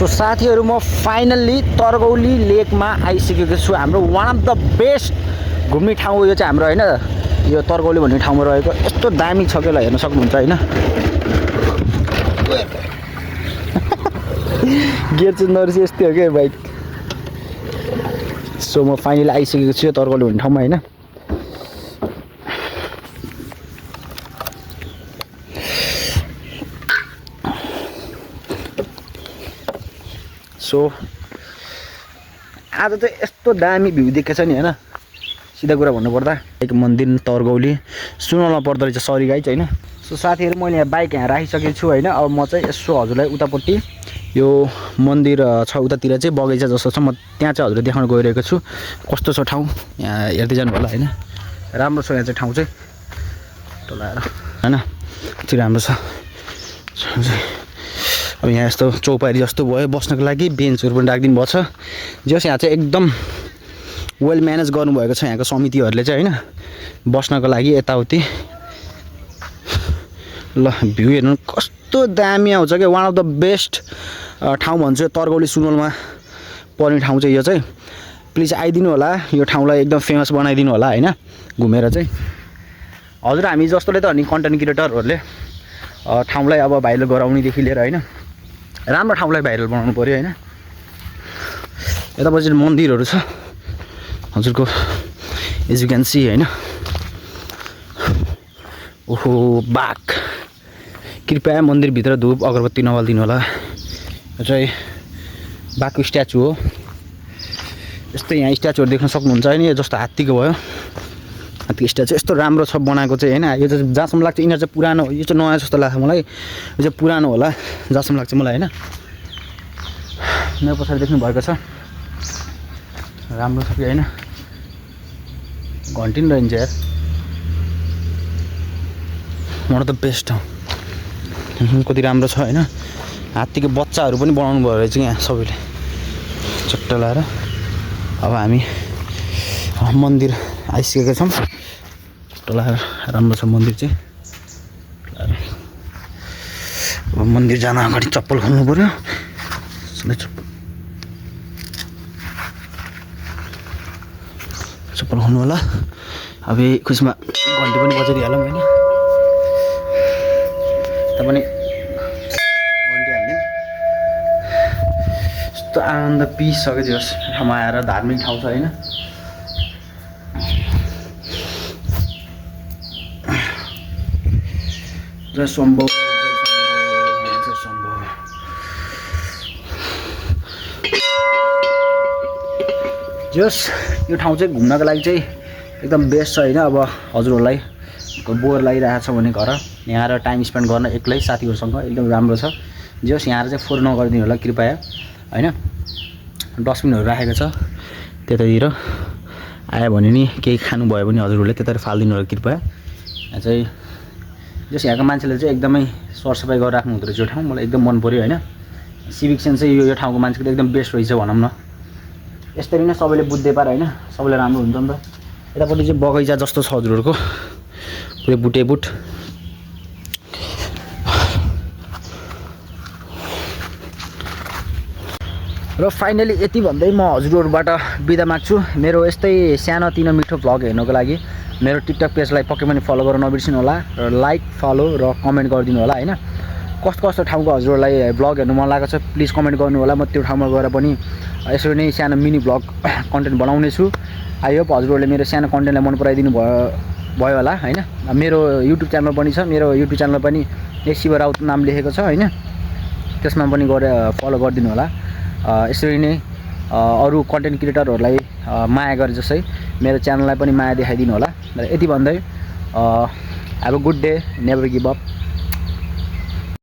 So साथीहरु म finally तरगौली लेकमा आइसकेको छु। हाम्रो वान अफ द बेस्ट घुम्ने ठाउँ यो चाहिँ हाम्रो हैन, यो तरगौली भन्ने ठाउँमा रहेको यस्तो दामी छ के ल, हेर्न सक्नुहुन्छ हैन। गियर चाहिँ नर्सी यस्तै हो के बाइक। सो म फाइनली आइसकेको छु तरगौली भन्ने ठाउँमा हैन। सो आज चाहिँ यस्तो दामी भ्यू देखेछ नि हैन, सिधा कुरा भन्नुपर्दा। एक मन्दिर तरगौली सुनौलमा पर्दो रहेछ, सरी गाइज हैन। सो साथीहरु मैले यहाँ बाइक यहाँ राखिसकेको छु हैन। अब म चाहिँ यसो हजुरलाई उतापट्टि यो मन्दिर छ उतातिर चाहिँ बगैँचा जस्तो छ, म त्यहाँ चाहिँ हजुरलाई देखाउन गइरहेको छु। कस्तो छ ठाउँ यहाँ हेर्दै जानु होला हैन। राम्रो छ यहाँ चाहिँ ठाउँ चाहिँ टलाएर हैन, यति राम्रो छ। अब यहाँ यस्तो चौपारी जस्तो भयो बस्नको लागि, बेन्चहरु पनि राखिदिनु भएको छ। जस यहाँ चाहिँ एकदम वेल म्यानेज गर्नुभएको छ यहाँको समितिहरूले चाहिँ हैन, बस्नको लागि यताउति। ल भ्यू हेर्नु कस्तो दामी आउँछ के, वान अफ द बेस्ट ठाउँ भन्छु तरगौली सुनौलमा पर्ने ठाउँ चाहिँ यो चाहिँ। प्लिज आइदिनु होला, यो ठाउँलाई एकदम फेमस बनाइदिनु होला हैन घुमेर चाहिँ। हजुर हामी जस्तोले त अनि कन्टेन्ट क्रिएटरहरूले ठाउँलाई अब भाइरल गराउनेदेखि लिएर हैन, राम्रो ठाउँलाई भाइरल बनाउनु पर्यो हैन। यतापछि मन्दिरहरू छ हजुरको, एज यु क्यान सी हैन। ओहो बाघ, कृपया मन्दिरभित्र धूप अगरबत्ती नबालिदिनु होला। यो चाहिँ बाघको स्ट्याचु हो। यस्तै यहाँ स्ट्याचुहरू देख्न सक्नुहुन्छ हैन, यो जस्तो हात्तीको भयो, हात्तीको स्ट्याचु यस्तो राम्रो छ बनाएको चाहिँ हैन। यो चाहिँ जहाँसम्म लाग्छ यिनीहरू चाहिँ पुरानो, यो चाहिँ नयाँ जस्तो लाग्छ मलाई, यो चाहिँ पुरानो होला जहाँसम्म लाग्छ मलाई हैन। मेरो पछाडि देख्नु भएको छ राम्रो छ कि हैन, घन्टी नि रहन्छ यार। वान अफ द बेस्ट हो, कति राम्रो छ हैन। हात्तीको बच्चाहरू पनि बनाउनु भयो रहेछ यहाँ सबैले चट्ट लाएर। अब हामी मन्दिर आइसकेका छौँ, चट्ट लाएर राम्रो छ मन्दिर चाहिँ। अब मन्दिर जान अगाडि चप्पल खोल्नु पर्यो, चप्पल खोल्नु होला। अब खुसमा घन्टी पनि बजाइदिइहालौँ हैन, त पनि घन्टी हाल्ने। यस्तो आनन्द पिस छ क्या जस ठाउँमा आएर, धार्मिक ठाउँ छ हैन। जय शम्भो जय शम्भो। जस यो ठाउँ चाहिँ घुम्नको लागि चाहिँ एकदम बेस्ट छ हैन। अब हजुरहरूलाई बोर लागिरहेको छ भने घर यहाँ आएर टाइम स्पेन्ड गर्न एक्लै साथीहरूसँग एकदम राम्रो छ। जस यहाँ चाहिँ फोहोर नगरिदिनु होला कृपया हैन। डस्टबिनहरू राखेको छ त्यतातिर, आयो भने नि केही खानु भयो भने हजुरहरूले त्यतातिर फालिदिनु होला कृपया। यहाँ चाहिँ जस यहाँको मान्छेले चाहिँ एकदमै सरसफाइ गरेर राख्नु हुँदो रहेछ यो ठाउँ, मलाई एकदम मन पर्यो हैन। सिभिक सेन्स चाहिँ यो ठाउँको मान्छेको एकदम बेस्ट रहेछ भनौँ न। यसरी नै सबैले बुझ्दै पाएर हैन, सबैले राम्रो हुन्छ नि त। यतापट्टि चाहिँ बगैँचा जस्तो छ हजुरहरूको, पुरै बुटेबुट। र फाइनली यति भन्दै म हजुरहरूबाट बिदा माग्छु। मेरो यस्तै सानोतिनो मिठो भ्लग हेर्नको लागि मेरो टिकटक पेजलाई पक्कै पनि फलो गर्न नबिर्सिनु होला, र लाइक फलो र कमेन्ट गरिदिनु होला हैन। कस्तो कस्तो ठाउँको हजुरहरूलाई भ्लग हेर्नु मन लागेको छ प्लिज कमेन्ट गर्नु होला। म त्यो ठाउँमा गएर पनि यसरी नै सानो मिनी भ्लग कन्टेन्ट बनाउने छु। आई होप हजुरहरूले मेरो सानो कन्टेन्टलाई मन पराइदिनु भयो होला हैन। मेरो युट्युब च्यानल पनि छ, मेरो युट्युब च्यानल पनि शिव राउत नाम लेखेको छ हैन, त्यसमा पनि गएर फलो गरिदिनु होला। यसरी नै अरू कन्टेन्ट क्रिएटरहरूलाई माया गरे जस्तै मेरो च्यानललाई पनि माया देखाइदिनु होला। र यति भन्दै have a good day, never give up.